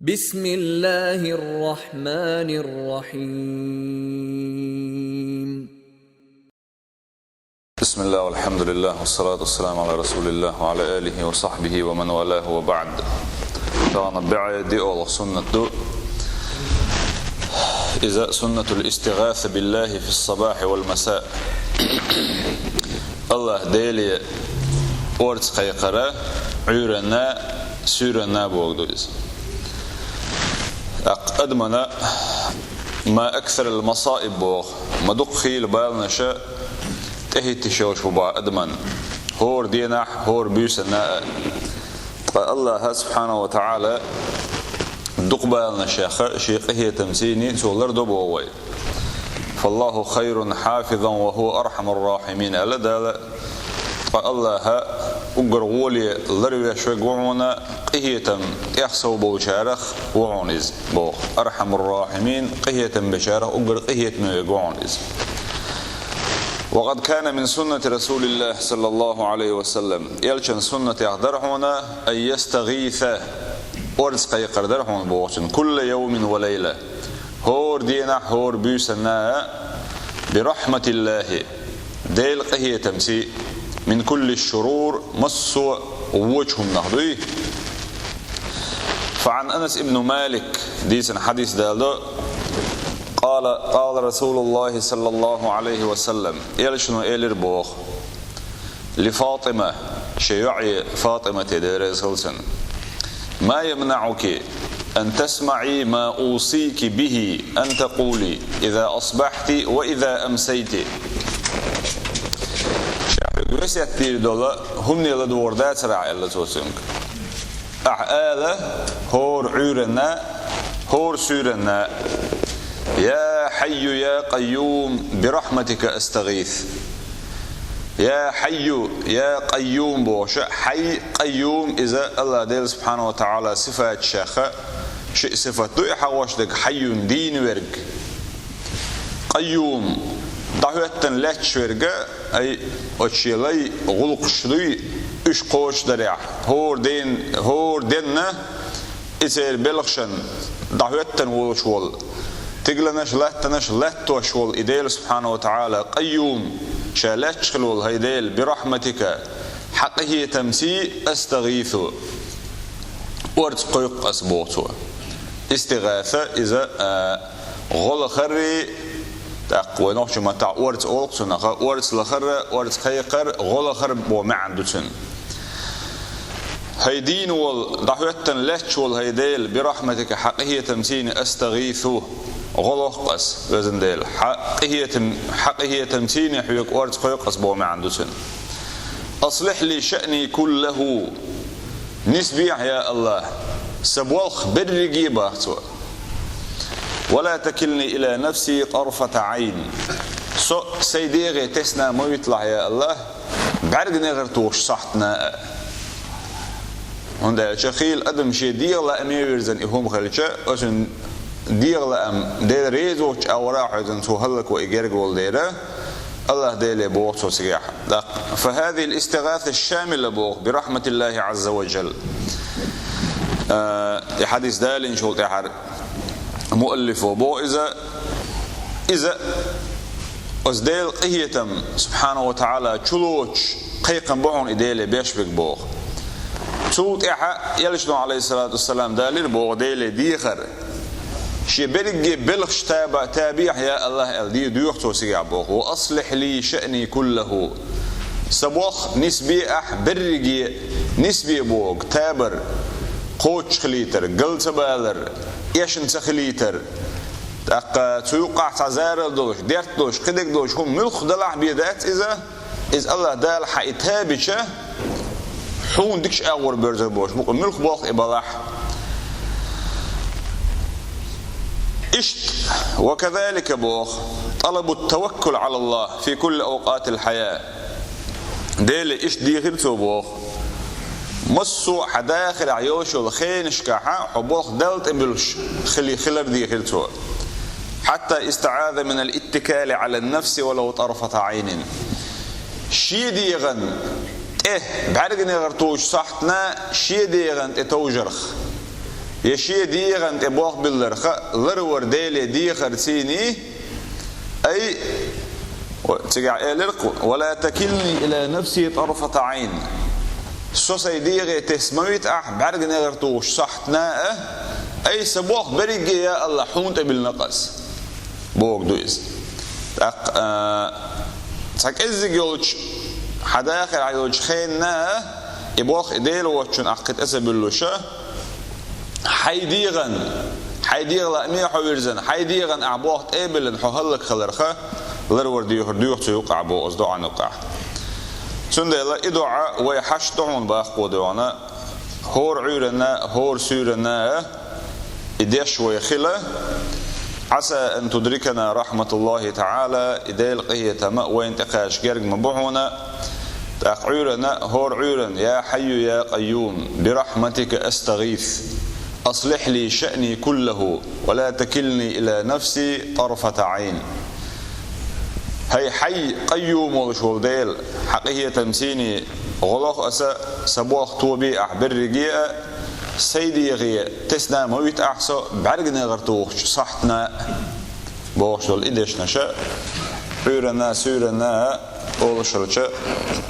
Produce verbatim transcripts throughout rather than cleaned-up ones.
بسم الله الرحمن الرحيم. بسم الله والحمد لله والصلاة والسلام على رسول الله وعلى آله وصحبه ومن والاه وبعد. Тагана бегӀе диъолгӀа суннат ду. Иза суннатул истигӀаса биллахи фис сабахи вал маса. Аллахь Деле орца кхайкхара Ӏуьйранна, суьйранна бохург ду иза. ТӀаккха адамана ма аксарал масаиб боху, ма дукха хийла баланаша тӀехӀитташ йолуш бу боху адаман, хӀора денахь, хӀора буьйсанна а. Ткъа Аллахьа субхьанаху ва таӀала дукха баланаш яьхна, шен къинхетамций цо лардо боху вай. «Фаллаху хайрун хьафизан ва хӀува архьамур рахьимин», аьлла Дала. Ткъа Аллахьа уггар гӀоле ларвеш верг ву хьуна, къинхетам тӀех сов болчарах ву хьуна иза, боху. Архьамур рахьимин, къинхетам бечарах уггар къинхетаме верг ву хьуна иза. «Ва къад кана мин суннати Расулиллахь, саллаллаху Ӏалайхи ва саллам, элчан суннатех дара хьуна, ан ястагӀиса, орца кхайкхар дара хьуна бохучун, кулла явмин ва лайла». ХӀора денахь, хӀора буьйсанна а, бирахьматиллахи, Делан къинхетамций, мин кулли шурур, массо а вочу хӀуманах дуй. ФаӀан Анас ибн Малик, дийцина хьадис даладо, къала, къала Расулуллахи саллаллаху Ӏалайхи ва саллам, элчано элира боху. Ли Фатима, шен йоӀе Фатимате, Дела реза хуьлда цунна. Ма ямнаӀуки ан тасмаӀи ма усики бихи ан такъули иза асбахьти ва иза амсайти. Ша хьоьга весет дийр долу хӀумане ладогӀур дацара ахь, аьлла цо цуьнга. Ахь ала, хӀора Ӏуьйранна, хӀора суьйранна: «Я Хьайю, я Къайюм, бирахьматика астагӀис». «Я Хьайю, я Къайюм», бохуша, Хьай, Къайюм, иза Аллахь Дела субхьанаху ва таӀала сифаташех ши сифат ду, и хьагӀош дерг: Хьайюн, дийна верг, Къайюм, дӀахӀоьттина лаьтташ верг, ай, оцу шен лай гӀуллакхаш дуй, уьш кхочушдарехь, хӀора ден, хӀора денна, и церан белхашна дӀахӀоьттина волуш волу, тигаланаш, латтанаш латтош волу и Дела субхьанаху ва таӀала, Къайюм, ша лаьтташ хилла волу хӀай Дела, бирахьматика, хьан къинхетамций, астагӀису, орца кхойкху ас, боху цо. ИстигӀаса иза, а, гӀо лахаррий, тӀаккха вай нохчийн маттахь орца олу цунах, орца лахар, орца кхайкхар, гӀо лахар боху маьӀна ду цуьнан. ХӀай дийна волу, дӀахӀоьттина лаьтташ волу хӀай Дела, бирахьматика, хьан къинхетамций, астагӀису, гӀо лоху ас, везан Дела, хьан къинхетам-, хьан къинхетамций хьоьга орца кхойкху ас боху маьӀна ду цуьнан. Аслихь ли шаъни куллаху. Нисбехьа, я Аллахь, сан болх берриге, боху цо. Ва ла такилни ила нафси тарфата Ӏайн. Со сайн дегӀе тесна ма виталахь, я Аллахь, бӀаьрганегӀар тухуш сахьтана а. ХӀунда аьлча хийла адам шен дегӀан лааме вирзина и хӀума хилча, оцуьнан дегӀан лаам Дела реза воцчу агӀора а хьоьзна цо хӀаллакван и герга волу дела, Аллахь Деле боху цо цигахь. ТӀаккха, фа хӀазихил истигӀаса шамила боху, бирахьматиллахи Ӏазза ва жалла. А, и хьадис далийначул тӀаьхьара муаллифо боху иза, иза оцу Делан къинхетам, субхьанаху ва таӀала, чулоцуш кхайкхам бу хьуна и Деле беш верг, боху. Цул тӀаьхьа элчано, Ӏалайхиссалату вассалам, далийра боху Деле дехар. Шен берриге белхаш таба-, табехьа, я Аллахь, аьлла, де-, доьху цо цигахь боху: «Ва аслихь ли шаъни куллаху». Сан болх нисбе ахь берриге, нисбе бохург, табар, кхочуш хилийтар, гал ца балар, эшна ца хилийтар. ТӀаккха цу юккъахь цхьа зарал долуш, дерт долуш, кхидерг долуш хӀума муьлхха далахь бен дац иза, иза Аллахь Дала хьан и табича, хьуна дикачу агӀор боьрзур болуш бу-кх, муьлхха болх и балахь. Иштта, ва казалика боху, тӀалабу таваккул Ӏалаллахь фи кулли авкъатил хьая. Деле иштта дехира цо боху. Массо а хьан дахарехь йолуш йолу хенашкахьа хьо болх Далла тӀе буьллуш хили-, хилар дехира цо. Хьатта истаӀаза минал иттикали Ӏалан нафси валав тарфата Ӏайнин. Шен дегӀан тӀе бӀаьрганегӀар тухуш сахьтана, шен дегӀан тӀе товжарх. Я шен дегӀан тӀе болх билларх ларвар Деле дехар цийний, ай, цигахь элира-кх: «ولا تكلني إلى نفسي طرفة عين». Со сайн дегӀе тесна ма вита ахь бӀаьрганегӀар тухучу сахьтана а, ай, сан болх берриге, я АллахӀ, хьуна тӀе биллина-кх ас. Бохург ду иза. ТӀаккха, а, цхьа кӀеззиг йолчу, хьан дахар хьан йолчу хенна а, и болх и Дела воцчунна ахь кхин тӀе ца буьллуш а, хьайн дегӀан, хьайн дегӀан лааме хьо вирзина, хьайн дегӀан ахь болх тӀе а биллина, хьо хӀаллакьхиларх ларвар доьхур доьху цу юкъахь, боху иза доӀан юкъахь. Цундела и доӀа вай хьашт ду хьуна баккхо доьгӀна, хӀора Ӏуьйранна, хӀора суьйранна а, и деш вай хила: «عسى أن تدركنا رحمة الله تعالى», и Делан къинхетам а вайна тӀекхача герга ма бу хьуна. ТӀаккха Ӏуьйранна, хӀора Ӏуьйранна: «يا حي يا قيوم برحمتك أستغيث أصلح لي شأني كله ولا تكلني إلى نفسي طرفة عين». ХӀай Хьай, Къайюм волуш волу Дела, хьан къинхетам цийний, гӀо лоху аса, сан болх тоби ахь берриге а, сайн дегӀе тесна ма вита ахь со бӀаьрганегӀар тухучу сахьтана а, бохуш долу и дешнаш а, Ӏуьйранна, суьйранна а олуш хилча,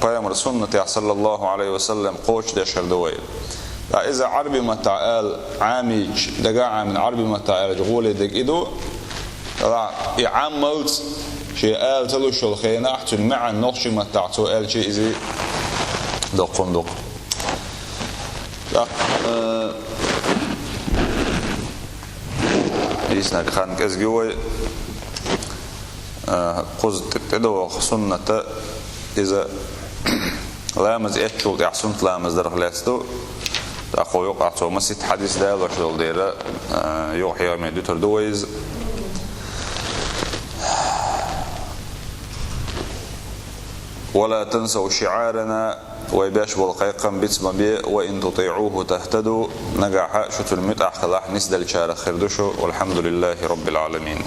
Пайхамаран суннатехь, саллаллаху Ӏалайхи ва саллам, кхочушдеш хир ду вай. Ткъа иза Ӏаьрби маттахь ала, Ӏамийча, дагахь Ӏамийна Ӏаьрби маттахь аьлча, гӀоле дерг и ду. Ткъа и Ӏаммалц шен ала ца луш йолу хенахь, цуьнан маьӀна нохчийн маттахь цо аьлча, иза доккхун ду-кх. ТӀаккха, э, дийцинарг хан кӀезиг ю вай, э, кхуза тӀе-, тӀедогӀу суннат а иза, ламаз эцначул тӀаьхьа суннат ламаз дарх лаьцна ду. ТӀаккха юкъахь цо масийтта хьадис далош долу дела, э, юха хьехаме дуьтур ду вай иза. «ولا تنسوا شعارنا», вай беш болу кхайкхам биц ма бе, «وإن تطيعوه تهتدوا», нагахь шу цуьнан муьтӀахь хилахь, нисделлачарах хир ду шу. والحمد لله رب العالمين.